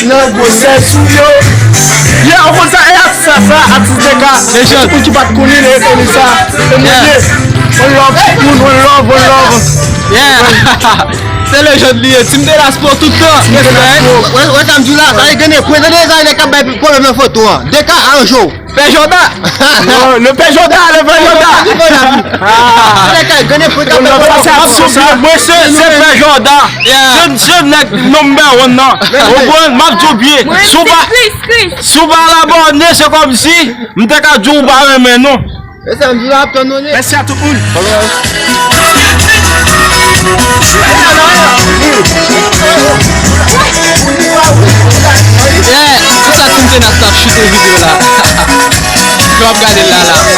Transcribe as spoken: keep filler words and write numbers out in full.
Nan gwosè sou yo. Yeah, ou konn sa, e atis sa, sa, atis D K. Legend. Tout moun ki pa t konnen, li rete li sa. Se mwen ye. One love, tout moun, one love, one love. Yeah. Se Legend li ye. Team Delaspo tout tan. Respè. Wè, wè sa m di w la, sa e grenn pwen, tande sa nèg k ap bay pwoblèm nan foto a. D K aranje w. Pè Jòda. Le pè Jòda, le pè Jòda. Ah. Mwen se, se pè Jòda. Se, se nèg number one nan. Ou konprann? M ap di w byen. Si w pa, si w pa al abòne, se kòmsi m te ka di w ou pa renmen non. E sa m di w la ap tann nou ne. Mèsi a tout moun. Yeah, konsa Team Tenas t ap chute videyo la. Jan w ap gade l la la.